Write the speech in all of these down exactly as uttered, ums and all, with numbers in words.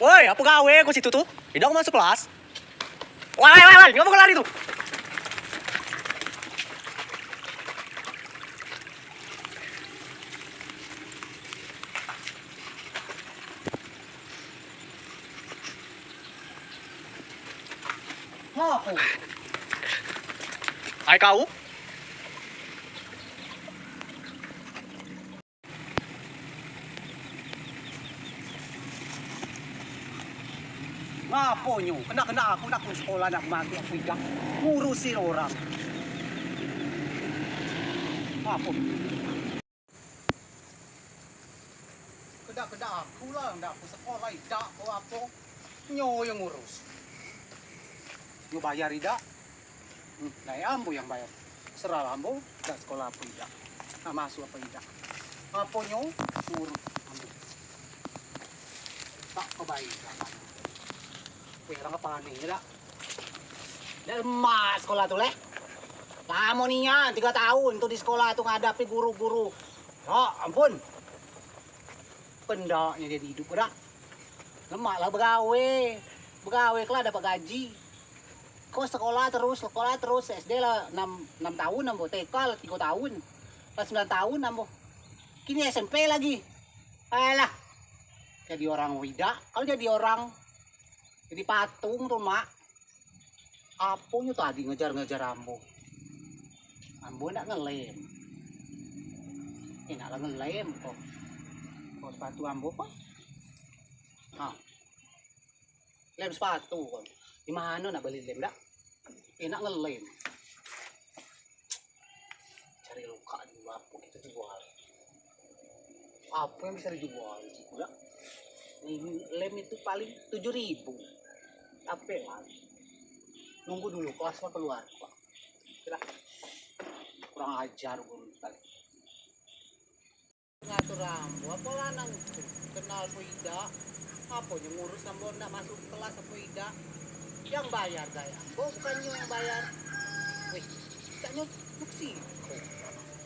Woi, apo gawe ko situ tu? Idak masuk kelas. Woi, woi, woi, woi, ngapo ko lari tu? Ngapo? Ai kau. Ngapo nyo? Kena-kena aku nak sekolah, nak mati aku idak ngurusin orang. Ngapo? Keda-keda aku lah, ndak aku sekolah idak ko apo. Nyo yang ngurus. Nyo bayar idak. Hmm, nah, ambo yang bayar. Serah ambo, dak sekolah apo idak. Nak masuk apo idak. Apo nyo, ngurus ambo. Tak kebaik. Weh, orang apo aneh dak? Dak lemak sekolah tu, leh. Lamo nian, tigo taun tu di sekolah tu ngadapi guru-guru. Ya ampun. Pendaknyo jadi idup dak. Lemak lah begawe. Begawe kelah dapat gaji. Ko sekolah terus, sekolah terus, S D lah enam, enam taun ambo, T K lah tigo taun. Lah sembilan taun ambo. Kini S M P lagi. Alah. Jadi orang idak, kalau jadi orang, jadi patung tu, Mak. Apo nyo tadi ngejar-ngejar ambo? Ambo ndak ngelem. Enak lah ngelem ko. Ko sepatu ambo ko. Ha. Lem sepatu ko. Di mano nak beli lem dak? Enak ngelem. Cari luka dulu, apo kito jual. Apo yang bisa dijual? Ini lem itu paling tujuh ribu. Apo lagi? Nunggu dulu kelas keluar. Oke lah. Kurang ajar guru tadi. Ngatur ambo, apo lanang tu? Kenal apo idak? Apo nyo ngurus ambo ndak masuk kelas apo idak? Yang bayar gaek ambo, bukan nyo yang bayar. Weh, idak nyo duksi.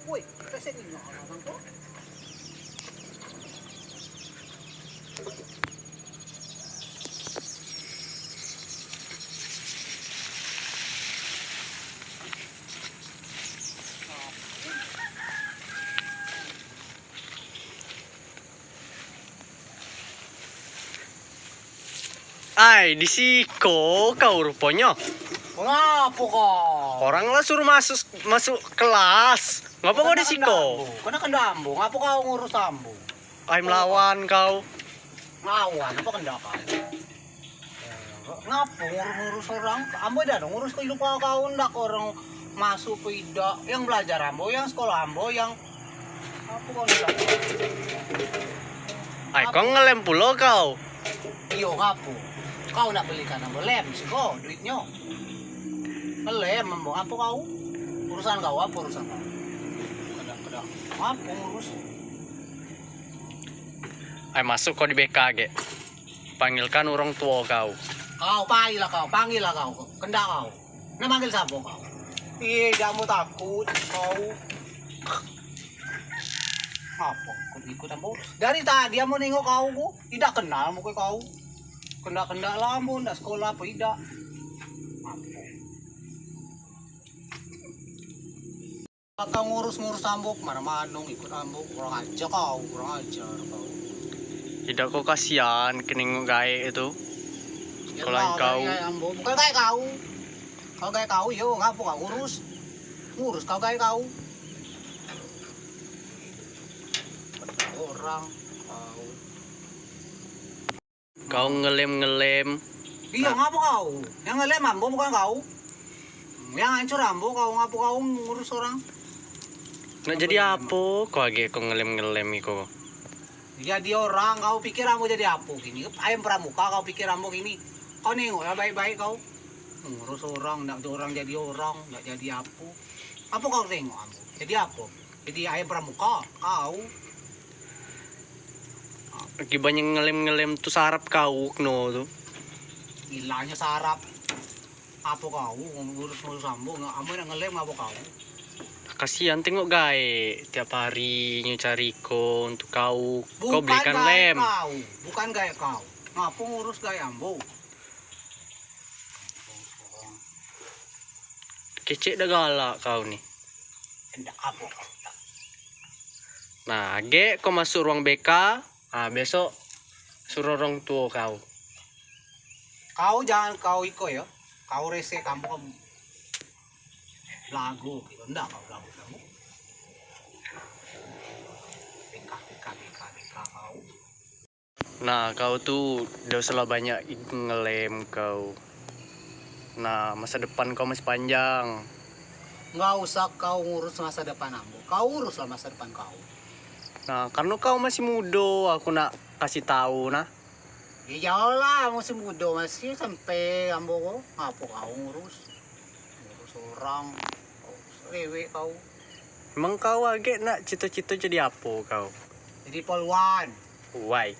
Woi, kresek ni nyo lanang tu. Ai, di siko kau ruponyo. Ngapo kau? Orang lah suruh masuk, masuk kelas. Ngapo kau di siko? Kena kendak ambo. Ngapo kau ngurus ambo? Ai, melawan kau. Melawan, apo kendak kau? Ngapo ngurus-ngurus orang? Ambo dak ado ngurus kehidupan kau, ndak orang masuk apo idak. Yang belajar ambo, yang sekolah ambo, yang apo kau ndak? Ai, kau ngelem pulo kau. Iyo, ngapo? Kau nak belikan ambo lem, siko duitnyo. Ngelem ambo, apo kau? Urusan kau, apo urusan kau? Kadang-kadang, ngapo ngurus? Ai, masuk kau di B K agek. Panggilkan orang tuo kau. Kau, pailah kau, panggillah kau. Kendak kau. Nak manggil sapo kau? Ih, dak mau takut kau. Apo? Ikut-ikut ambo. Dari tadi ambo nengok kau ku. Idak kenal muko kau. Kendak-kendak lah ambo, ndak sekolah apo idak. Apo? Kau ngurus-ngurus ambo, kemano-mano ngikut ambo, kurang ajar kau, kurang ajar kau. Idak kau kasian, keningok gaek itu. Kalau kau gaek ambo, bukan gaek kau. Kau gaek kau, yo, ngapo kau ngurus? Ngurus kau gaek kau. Orang, kau. Kau ngelem-ngelem. Iyo, ngapo kau? Yang ngelem ambo, bukan kau. Yang hancur ambo, kau ngapo kau ngurus orang? Nak jadi apo? Kau agek kau ngelem-ngelem iko. Jadi orang, kau pikir ambo jadi apo kini? Ayam pramuka kau pikir ambo kini? Kau nengoklah baik-baik kau. Ngurus orang, ndak orang jadi orang, ndak jadi apo. Apo kau tengok ambo? Jadi apo? Jadi ayam pramuka, kau. Akibatnyo ngelem-ngelem tu sarap kau keno tu. Gilonyo sarap. Apo kau ngurus-ngurus ambo, ambo nak ngelem apo kau? Kasian tengok gaek, tiap hari nyo cari ko untuk kau. Kau belikan lem. Bukan gaek kau. Bukan gaek kau. Ngapo ngurus gai ambo? Kecek dah galak kau ni. Ndak apo kau tak. Nah, agek kau masuk ruang B K, ah, besok suruh orang tuo kau. Kau jangan kau iko yo. Kau rese kamu belagu gitu. Ndak kau belagu kamu. B K, B K, B K, B K kau. Nah, kau tu dosa lah banyak ngelem kau. Nah, masa depan kau masih panjang. Nggak usah kau ngurus masa depan ambo. Kau uruslah masa depan kau. Nah, karena kau masih mudo, aku nak kasih tahu, nah. Ya, jauh lah, masih mudo, masih sampai ambo ko. Ngapa kau ngurus? Ngurus orang. Kau rewek kau. Emang kau agek nak cita-cita jadi apo kau? Jadi polwan. Wai.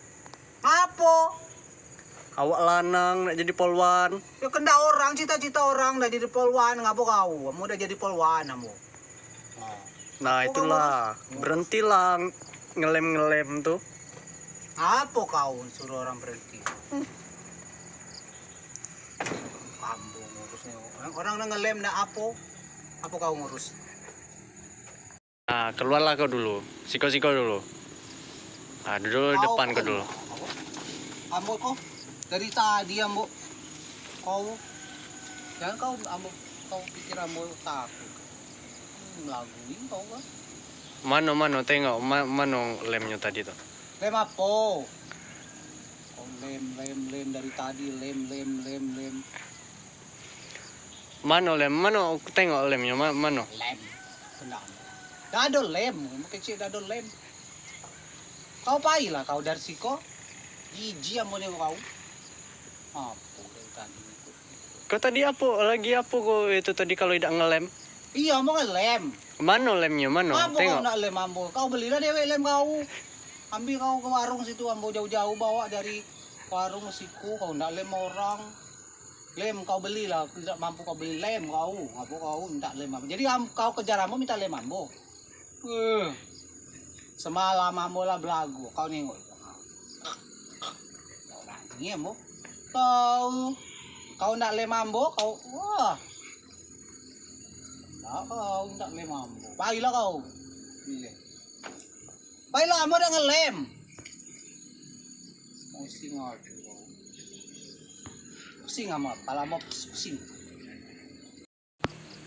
Apo? Awak lanang nak jadi polwan. Ya, kendak orang, cita-cita orang nak jadi polwan, ngapa kau? Kamu udah jadi polwan, kamu. Nah, itulah. Berhentilah ngelem-ngelem tu. Apa kau suruh orang berhenti? Kamu ngurusnya. Orang nak ngelem nak apa? Apa kau ngurus? Nah, keluarlah kau dulu. Siko-siko dulu. Nah, duduk depan kau dulu. Ambo ko dari tadi ambo kau jangan kau ambo kau pikir ambo takut. Hmm, laguin kau kan. Mano, mano, tengok, ma- mano lemnyo tadi tu? Lem apo? Kau lem, lem, lem dari tadi, lem, lem, lem, lem. Mano lem, mano, aku tengok lemnyo, ma- mano? Lem, sendak. Dak ado lem, kecek dak ado lem. Kau pailah kau dari siko. Jijik ambo nengok kau. Apo dari tadi ngikut. Kau tadi apo, lagi apo kau itu tadi kalau idak ngelem? Iyo, ambo ngelem. Mano lemnyo, mano? Apo kau tengok. Ndak lem ambo? Kau belilah dewek lem kau. Ambil kau ke warung situ, ambo jauh-jauh bawa dari warung siku, kau ndak lem orang. Lem kau belilah, tidak mampu kau beli lem kau. Apo kau ndak lem ambo? Jadi am- kau kejar ambo minta lem ambo. Eh, semalam ambo lah belagu, kau nengok itu. Kau nangis ambo. Kau, kau ndak lem ambo, kau, wah. Ndak, kau ndak lem ambo. Pailah kau. Iyo. Pailah, ambo dak ngelem. Pusing aku. Pusing ambo, kepala ambo pusing.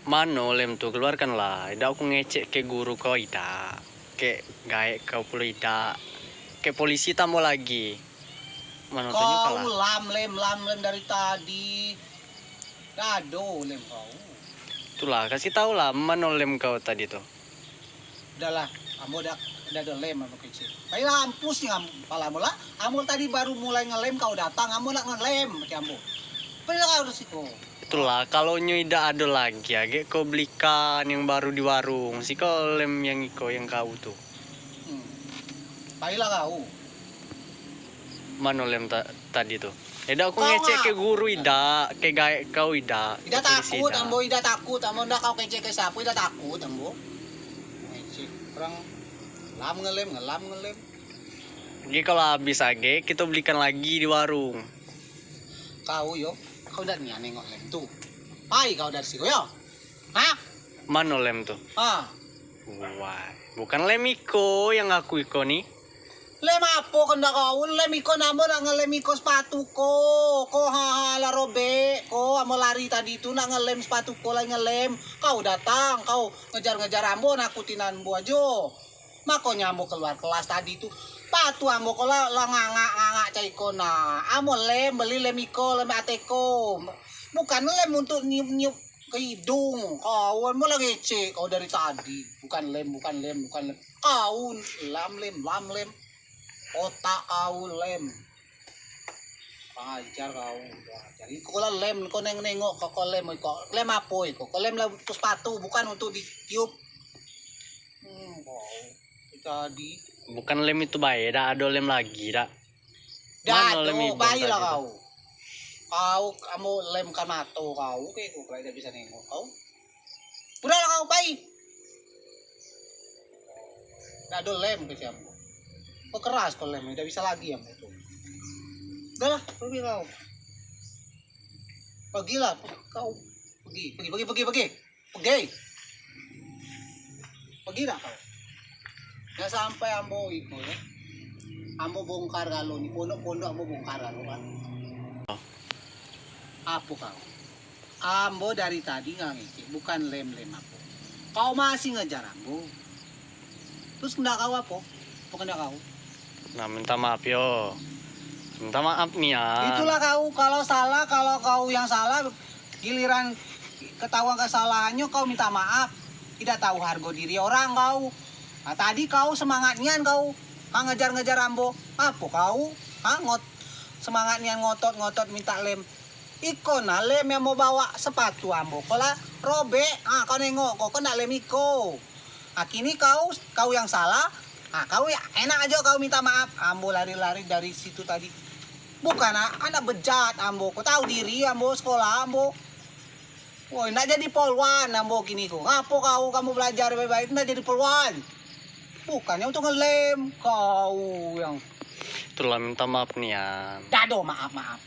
Mano lem tu, keluarkanlah. Idak aku ngecek ke guru kau idak. Ke gaek kau pulo idak. Ke polisi tambah lagi. Mano, tunjukkanlah. Kau lam lem, lam lem dari tadi. Dak ado lem kau. Itulah, kasih tahulah mano lem kau tadi tu. Udahlah, ambo dak, dak ado lem ambo kecek. Pailah, ampus ni am- pala ambo lah. Ambo tadi baru mulai ngelem kau datang, ambo nak ngelem, kecek ambo. Pailah kau dari siko. Itulah, kalau nyo idak ado lagi, agek kau belikan yang baru di warung. Siko lem yang iko, yang kau tu. Hmm. Pailah kau. Mano lem ta- tadi tu? Idak aku ngecek ke guru idak, ke gaek kau idak, ke polisi idak. Idak takut ambo, idak takut ambo, ndak kau kecek ke siapo, idak takut ambo. Ngecek orang lam ngelem, ngelam ngelem. Oke, kalau habis agek, kito belikan lagi di warung. Kau yo, kau ndak nian nengok lem tu. Pai kau dari siko yo. Hah? Mano lem tu? Ah. Wah, bukan lem iko yang aku iko ni. Lem apo kendak kau? Lem iko nak ambo nak ngelem iko sepatu ko. Ko ha, ha, lah robek ko. Ambo lari tadi tu nak ngelem sepatu ko, lagi ngelem. Kau datang, kau ngejar-ngejar ambo, nakutin ambo ajo. Makonyo ambo keluar kelas tadi tu. Sepatu ambo ko lah, lah ngangak-ngangak cak iko nah. Ambo lem, beli lem iko, lem ateko. Bukan lem untuk niup-niup ke hidung. Kau ambo lah ngecek kau dari tadi. Bukan lem, bukan lem, bukan lem. Kau lam lem, lam lem. Otak kau lem. Kurang ajar kau. Jadi kau lah lem, kau neng- nengok kau, kau lem iko. Lem apo iko? Kau lem lah untuk sepatu, bukan untuk ditiup. Hmm, kau. Tadi. Bukan lem itu bae, dak ado lem lagi, dak. Dak ado, bae lah kau. Kau, kamu lemkan mato kau, oke, kau kira dak bisa nengok kau. Udahlah kau, pai. Dak ado lem ke siapo. Kau keras kau lem, dak bisa lagi yang itu. Udahlah, pergi kau. Pergilah kau. Pergi, pergi, pergi, pergi, pergi. Pergi. Pergilah kau. Jangan sampai ambo iko, ya. Ambo bongkar galo ni, pondok-pondok ambo bongkar galo, kan. Apo kau? Ambo dari tadi nggak ngecek, bukan lem-lem apo. Kau masih ngejar ambo. Terus kendak kau apo? Apo kendak kau? Nah, minta maaf yo. Minta maaf nian. Itulah kau, kalau salah, kalau kau yang salah, giliran ketahuan kesalahannya kau minta maaf. Tidak tahu harga diri orang kau. Nah, tadi kau semangat nian kau. Ha, ngejar-ngejar ambo. Apo kau? Ha, ngot semangat nian ngotot-ngotot minta lem. Iko nah lem yang mau bawa sepatu ambo. Ko lah robek. Ha, kau nengok ko, ko ndak lem iko. Ha, kini kau, kau yang salah. Ha, kau ya, enak aja kau minta maaf. Ambo lari-lari dari situ tadi. Bukan a-, anak bejat ambo. Kau tahu diri ambo, sekolah ambo. Woi, ndak jadi polwan ambo kini ko. Ngapo kau, kamu belajar baik-baik, ndak jadi polwan. Bukannya untuk ngelem, kau yang. Itulah minta maaf nian. Dado maaf-maaf.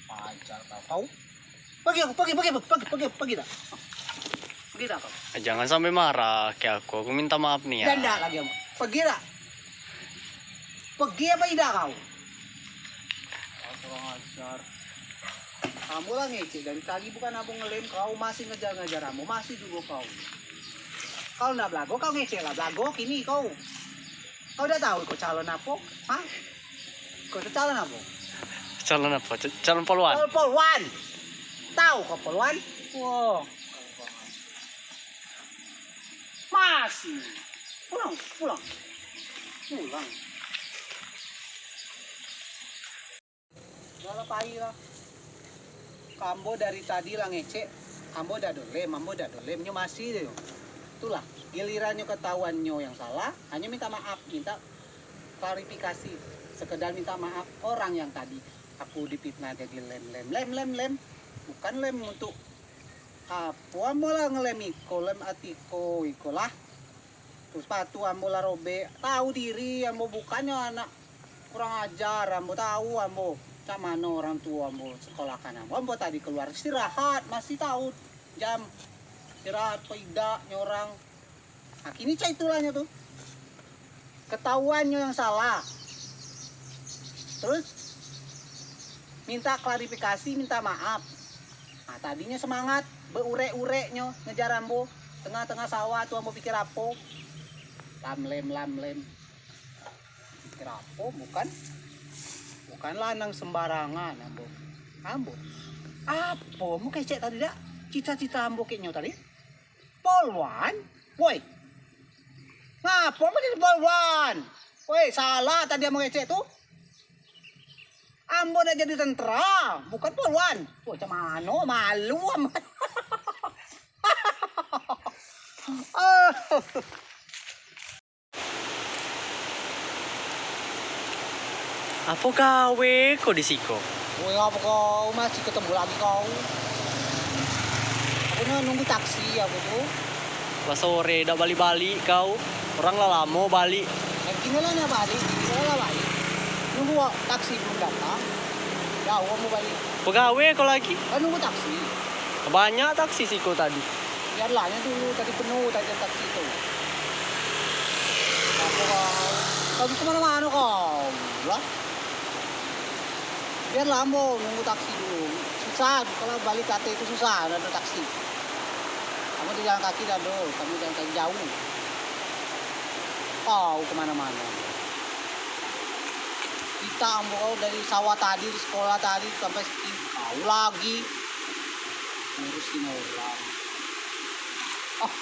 Ajar kau, kau. Pergi aku, pergi, pergi, pergi, pergi, pergi dah. Pergi dah kau. Jangan sampai marah ke aku, aku minta maaf nian. Dan ndak lagi ambo. Pergi dah. Pergi apa idak kau? Kau kurang ajar. Ambo lah ngecek dari tadi, bukan ambo ngelem, kau masih ngejar-ngejar ambo, masih juga kau. Kau ndak belago, kau ngecek lah belago kini kau. Kau udah tahu kau calon apo? Hah? Kau tu calon apo? Calon apo? Ca-, calon polwan. Calon polwan. Tahu kau polwan? Wah. Masih. Pulang, pulang. Pulang. Udah lah, pai lah. Ambo dari tadi lah ngecek, ambo dak dolem, ambo dak dolem, nyo masih je. Itulah, giliran nyo ketahuan nyo yang salah, hanyo minta maaf, minta klarifikasi, sekedar minta maaf orang yang tadi aku difitnah jadi lem, lem, lem, lem, lem. Bukan lem untuk apo, ambo lah ngelem iko, lem atiko iko lah. Terus sepatu ambo lah robek. Tahu diri ambo, bukannyo anak kurang ajar, ambo tahu ambo cak mano orang tuo ambo sekolahkan ambo. Ambo tadi keluar istirahat, masih tahu jam istirahat apo idak nyo orang. Nah, kini cak itulah nyo tu. Ketahuan nyo yang salah. Terus minta klarifikasi, minta maaf. Nah, tadinyo semangat, beurek-urek nyo ngejar ambo. Tengah-tengah sawah tu ambo pikir apo? Lam lem, lam lem. Pikir apo? Bukan, bukan lanang sembarangan ambo. Ambo. Apo ambo kecek tadi dak? Cita-cita ambo kek nyo tadi? Polwan? Woi. Ngapo ambo jadi polwan? Woi, salah tadi ambo ngecek tu. Ambo nak jadi tentera, bukan polwan. Woi, cak mano, malu ambo. Apo gawe ko di siko? Woi, apo kau masih ketemu lagi kau? Aku ni nunggu taksi aku tu. Lah sore dak balik-balik kau. Orang lah lamo balik. Eh, kini lah nak balik, kini lah balik. Nunggu wa-, taksi belum datang. Jauh kamu balik. Pegawe ko lagi? Kan nunggu taksi. Banyak taksi siko tadi. Biarlah, nya dulu tadi penuh tadi taksi tu. Aku kau, kau ke mana-mana kau lah. Biarlah ambo nunggu taksi dulu. Susah, kalau balik Klaten itu susah, ada taksi. Kamu di jalan kaki dah do, kamu jalan kaki jauh. Kau ke mana-mana. Kita ambo kau dari sawah tadi, di sekolah tadi, sampai sini, kau lagi ngurusin orang. Ah,